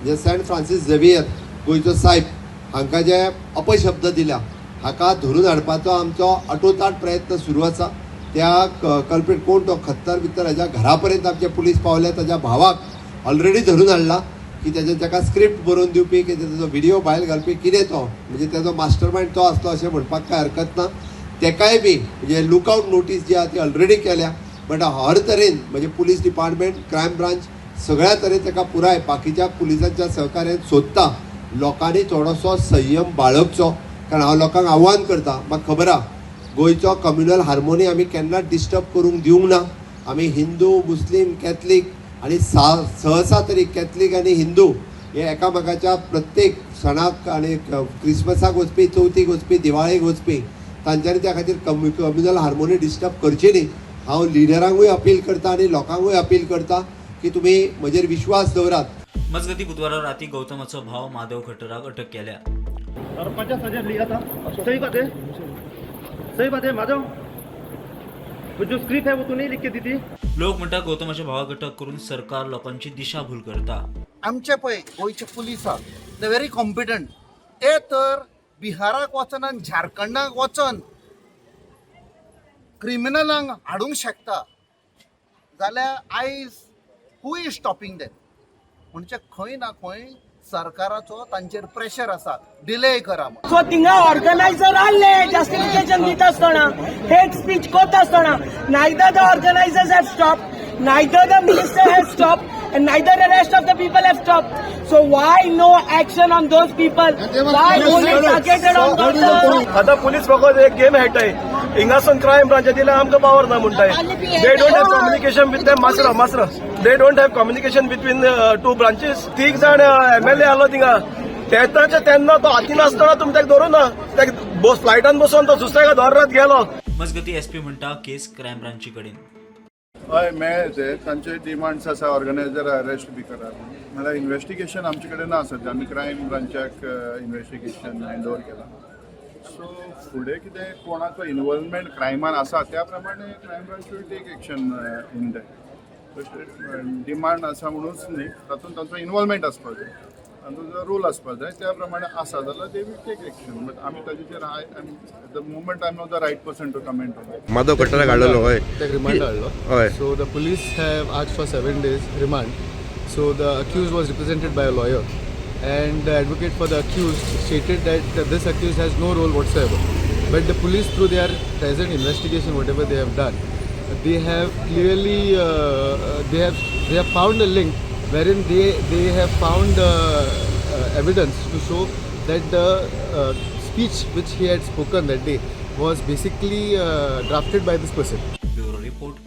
म्हणजे Saint Francis Xavier गोंयचो सायब हांकां जे अपशब्द दिल्या हाका धरून हाडपाचो आमचो अटोताट प्रयत्न सुरू आसा. त्या कल्प्रीट कोण तो खत्तर बित्तर हाज्या घरा पर्यंत आमचे पुलीस पावले. ताज्या भावाक ऑलरेडी धरून हाडला की तेजे ताका स्क्रिप्ट बरोवन दिवपी की तेजो व्हिडिओ भायर घालपी कितें तो म्हणजे तेजो मास्टर मायंड तो आसलो अशें म्हणपाक कांय हरकत ना. तेकाय बी म्हणजे लुकआवट नोटीस जी आहा ती ऑलरेडी केल्या. बट हर तरेन म्हणजे पुलीस डिपार्टमेंट, क्रायम ब्रांच सगळ्या तरेन ताका पुराय बाकीच्या पुलिसांच्या सहकार्यान सोदता. लोकांनी थोडोसो संयम बाळगचो, कारण हांव लोकांक आव्हान करता. म्हाका खबर आहा गोंयचो कम्युनल हार्मोनी आमी केन्नाच डिस्टर्ब करूंक दिवंक ना. आमी हिंदू, मुस्लीम, कॅथलीक आनी सहसा तरी कॅथलीक आनी हिंदू हे एकामेकाच्या प्रत्येक सणाक आनी क्रिसमसाक वचपी, चवथीक वचपी, दिवाळेक वचपी, तांच्यांनी त्या खातीर कम्युनल हार्मोनी डिस्टर्ब करची न्ही. हांव लिडरांकूय अपील करता आनी लोकांकूय अपील करता की तुमी म्हजेर विश्वास दवरात. मजगती, बुधवारा राती गौतमाचो भाव माधव खट्टराक अटक केल्या. और 50,000 लिया था. सही बात है, सही बात है माधव. वो जो स्क्रिप्ट है, वो तूने लिख के दी थी. लोक म्हणटात, गौतमाच्या भावाक अटक करून सरकार लोकांची दिशाभूल करता. आमचे पळय गोंयचे पुलीस आहा, ते व्हेरी कॉम्पिटंट. ते तर बिहाराक वचोन आनी झारखंडाक वचोन क्रिमिनलांक हाडूंक शकता जाल्यार आयज who is stopping them? म्हणजे खंय ना खंय सरकाराचो तांचेर प्रेशर आसा, डिले करा म्हणून. सो थिंगा ऑर्गनायझर आहले, जस्टिफिकेशन दिता आसतना, हेट स्पीच करता आसतना, neither the organizers have stop, neither the minister have stop and neither the rest of the people have stop. So why no action on those people? Why only targeted on Gautam? आतां police फकत एक game खेळटाय. हिंगासून crime ब्रांचा दिल्यार आमकां power ना म्हणटाय. They don't have communication with them. मासरा मासरा, they don't have communication between two branches. तीग जाण एमएलए आलो थिंगा, तेन्नाच्या तेन्ना तो हातीन आसतना तुमी ताका धरून ना. ताका फ्लायटान बसोवन तो दुसऱ्या दर्रात गेलो. मजगती, एसपी म्हणटा, केस क्रायम ब्रांची कडेन. हय, मेळ्ळे ते. तांचे डिमांड्स आसा, ऑर्गनायझर अरेस्ट बी करात. म्हळ्यार इन्वेस्टिगेशन आमचे कडेन ना सद्या. आमी क्रायम ब्रांचाक इन्वेस्टिगेशन हँड ओवर केलां. सो फुडें कितें कोणाचो इनवॉल्वमेंट क्रायमान आसा, त्या प्रमाणे crime branch will take action in that. Demand आसा म्हणूच न्ही, तातूंत तांचो इनवॉल्वमेंट आसपाक जाय, तांचो जो रोल आसपाक जाय, त्या प्रमाणे आसा जाल्यार they will take action. But आमी ताजेचेर, I am at the moment I am not the right person to comment on. Madhav खट्टराक हाडलेलो, हय. ताका रिमांड हाडलो. हय. So the police have asked for 7 days remand. So the accused was represented by a lawyer, and the advocate for the accused stated that this accused has no role whatsoever. But the police, through their present investigation, whatever they have done, they have clearly they have found a link wherein they have found evidence to show that the speech which he had spoken that day was basically drafted by this person. Bureau report,